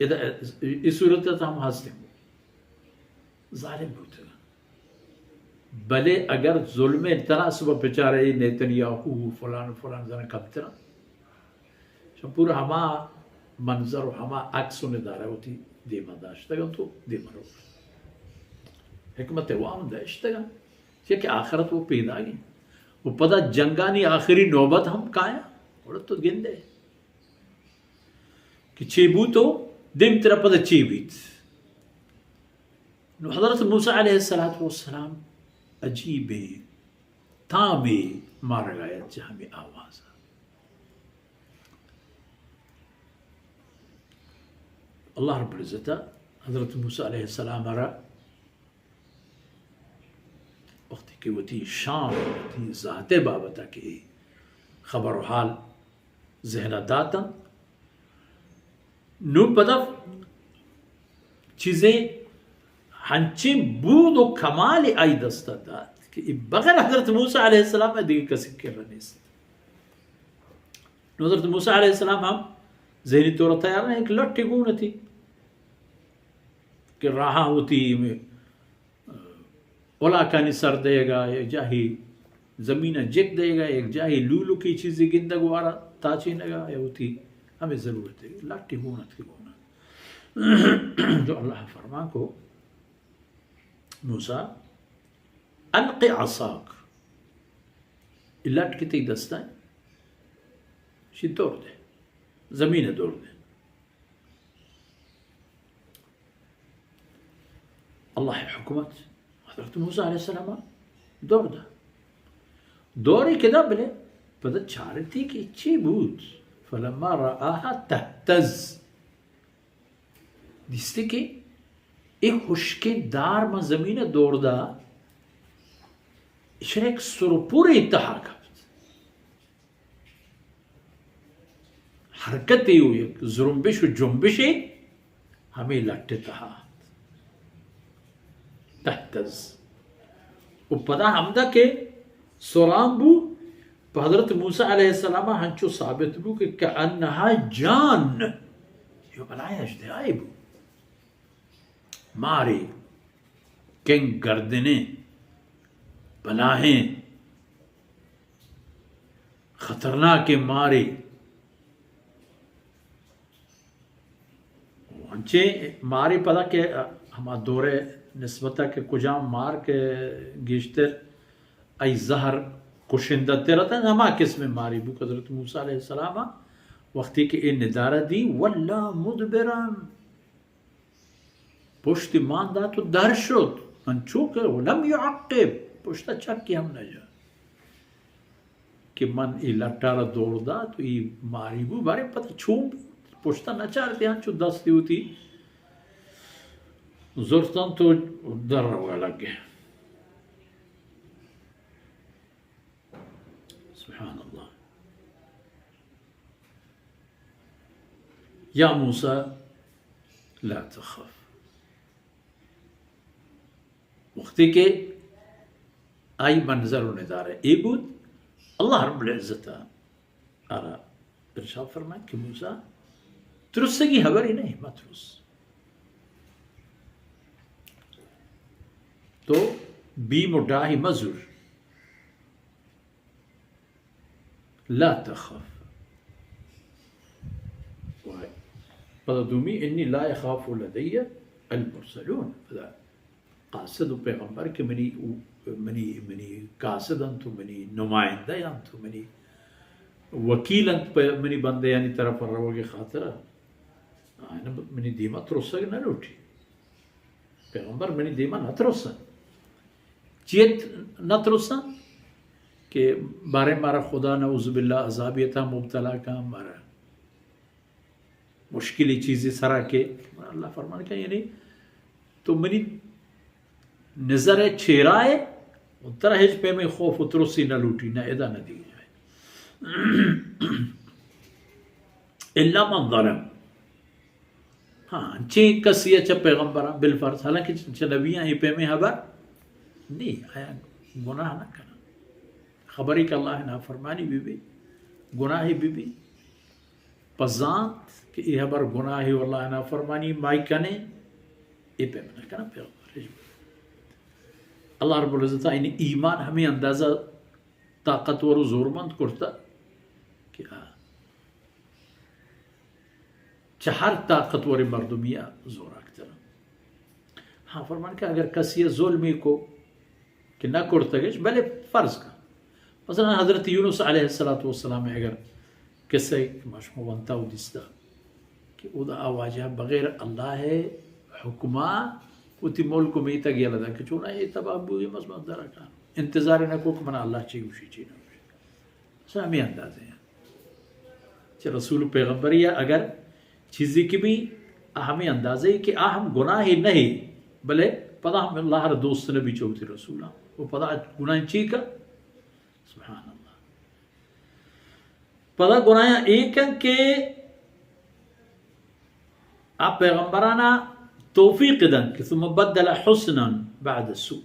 ادا اے صورت ءَ ہم ہستیں ظالم بوتگ۔ بلے اگر ظلم ءِ تناسب ءَ بچارے، اے نیتن یاہو فلان فلان زن کمتر انت، شما پورا ہما منظر و ہما عکس و ندارہ وتی دیما داشتگ انت و دیما روگ۔ حکمت وام داشتگ انت، چیا کہ آخرت و پیداگ انت و پدا جنگانی آخری نوبت ہم کایا، گڑا تو گندے کہ چے بوت و دیمترا پدا چے بیت۔ نو حضرت موسیٰ علیہ الصلوۃ والسلام عجیبیں تامے مارگا ات چہ ہمے آواز ءَ۔ اللہ رب العزت ءَ حضرت موسیٰ علیہ السلام ءَ را وقتی کہ وتی شان، وتی ذات ءِ بابت ءَ کہ خبر و حال ذہن ءَ دات انت، نوں پدا چیزے ہنچیں بود و کمالے آئی دست ءَ دات کہ اے بغیر حضرت موسیٰ علیہ السلام ءَ دگہ کسی کرا نیست۔ نوں حضرت موسیٰ علیہ السلام ہم ذہنی طور ءَ تیار نہ، یک لٹے گون اتی کہ راہاں وتی الاکانی سر دئیگا، یک جاہے زمین ءَ جک دئیگا، یک جاہے لولکی چیزے گندگ وارا تاچینگا، یا وتی ہمے ضرورت ءَ لٹے گون ات کہ گون ات۔ جو اللہ فرمان کو، موسیٰ، الق عصاک، اے لٹ کہ تئی دست ءَ انت، شی دور دے، زمین ءَ دور دے۔ اللہ ءِ حکمت، حضرت موسیٰ علیہ السلام ءَ دور دا۔ دورے کہ دا، بلے پدا چارتی کہ چی بوت۔ فلما رآها تهتز، دیستی کہ اے ہشکیں دار ماں زمین ءَ دور دا، اشرا یک سرپرے تہا کپت۔ حرکتے و یک زرمبش و جنبشے ہمے لٹ ءِ تہا ات۔ تهتز۔ و پدا ہمدا کہ سران بو، پہ حضرت موسیٰ علیہ السلام ءَ ہنچو ثابت بو کہ کأنها جان، یہ بلائیں اژدہائے بو۔ مارے، کنگ گردنیں، بلاہیں، خطرناکیں مارے۔ انچیں مارے پدا کہ ہما دور ءِ نسبت ءَ کہ کجام مار کہ گیشتر آئی زہر کشندہ تر ات، ہما قسم مارے بو۔ حضرت موسیٰ علیہ السلام ءَ وقتی کہ اے ندارہ دی، ولا مدبرا، پشتی مان دات و در شت، انچو کہ ولم یعقب، پشتا چکی ہم نہ جا کہ من اے لٹا را دور دات و اے ماری بو، بارے پتہ چون بو، پشتا نہ چارتی، انچو دستی ہوتی زرتن تو در روگا لگے۔ سبحان اللہ۔ یا موسیٰ لا تخف۔ وقتی کہ آئی منظر و ندارہ اے بود، اللہ رب العزت آرا ارشاد فرمائے کہ موسیٰ، ترسگی ہبری نہیں، مترس۔ تو بیم و ڈاہی مزور۔ لا تخف۔ پدا دومی، انی لا یخاف لدی المرسلون۔ پدا قاصد و پیغمبر کہ منی، منی، منی قاصد انت و منی نمائندہ انت و منی وکیل انت پہ منی بندیانی طرف روگ خاطر، آیان منی دیما ترسگ نہ لوٹی۔ پیغمبر منی دیما نہ ترسن۔ چیت نہ ترسن؟ کہ بارے مارا خدا نعوذ باللہ عذابیتا مبتلا کن، مارا مشکلی چیزی سرا کہ اللہ فرمان کن، یعنی تو منی نظر چیرا ہے، و ترا ہچ پیمیں خوف و ترسی نہ لوٹی، نہ ادا نہ دیگہ جائے۔ الا من ظلم۔ ہاں، انچیں کسی ء چہ پیغمبراں بالفرض، حالانکہ چہ، چہ نبیاں اے پیمیں ہبر نی، آیاں گناہ نہ کناں۔ خبرے کہ اللہ ء نافرمانی بہ بی، گناہے بہ بی، پہ زانت کہ اے ہبر گناہے و اللہ نافرمانی مائی کنے، اے پیم نہ کنا پیغمبر۔ اللہ رب العزت آئین ایمان ہمیں اندازہ طاقتور و زورمند کرتا کہ آ چہ ہر طاقتور مردمی آ زوراکتر۔ ہاں، فرمان کہ اگر کسی ظلمی کو کہ نہ کرتگش، بلے فرض کا، مثلاً حضرت یونس علیہ الصلوۃ والسلام اگر قصہ کہ ما شما ونتا و دیستا کہ اودا آ واجہ بغیر اللہ حکما وتی ملک و میتگ یلہ دا کہ چونا اے تباہ بوئی مس من درکان انتظار نہ کو کہ من اللہ چی گوشی چی نہ گوشی۔ بس ہمیں اندازے ہیں۔ چہ رسول و پیغمبری اگر چیزی کہ بھی، آ ہمیں اندازے کہ آ ہم گناہے نہیں، بلے پدا ہم اللہ را دوست نبی چوتی رسولا۔ و پدا گناہ چی کا؟ سبحان اللہ۔ پدا گناہ اے کن کہ آ پیغمبرانا توفیق دن کہ ثم بدل حسنا بعد سوء۔